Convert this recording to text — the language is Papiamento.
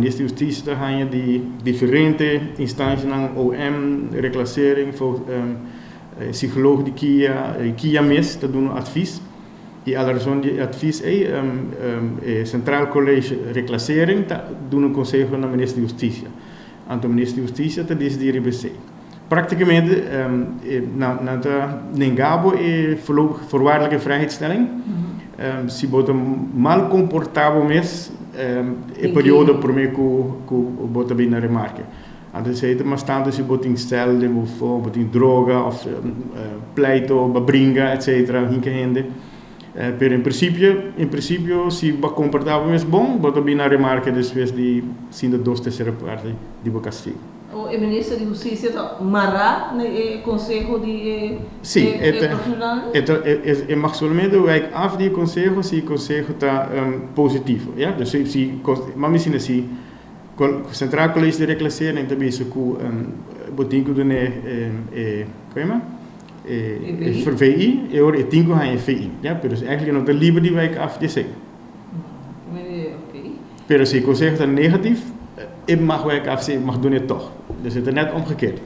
Minister di Hustisia ta haña di diferente instansianan, OM, reclassering, psicoloog di KIA, KIA mes ta duna advies. I a rason di advies ei, Centraal College Reclassering ta duna un konseho na Minister di Hustisia. Anto Minister di Hustisia ta disidí riba esei. Práktikamente nan ta nenga bo e voorwaardelijke vrijheidstelling. Si bo ta mal komportá bo mes e periodo promé ku bo ta bin na remarke. Anto esei ta mas tantu si bo tin sèl den bo bo tin droga òf pleito, bo a bringa etcetera, hinka hende. Pero en prinsipio si bo a komportá bo mes bon, bo ta bin na remarke despues di sinta dos tersera parti di bo kastigu. O e Minister di Hustisia ta mará na e konseho di Sí, e profeshonal? E mag solamente wijk af di konseho si e konseho ta positivo. Ja? Dus si, ma mi si Centraal College di Reclassering ta bisa ku bo tin ku duna e, kon yama? E VI, e ora e tin ku haña VI. Ja? Pero eigenlijk no ta liber di wijk af di esei. Pero si e konseho ta negatief, e mag wijk af, si e mag duna tòg. Dus het is net omgekeerd.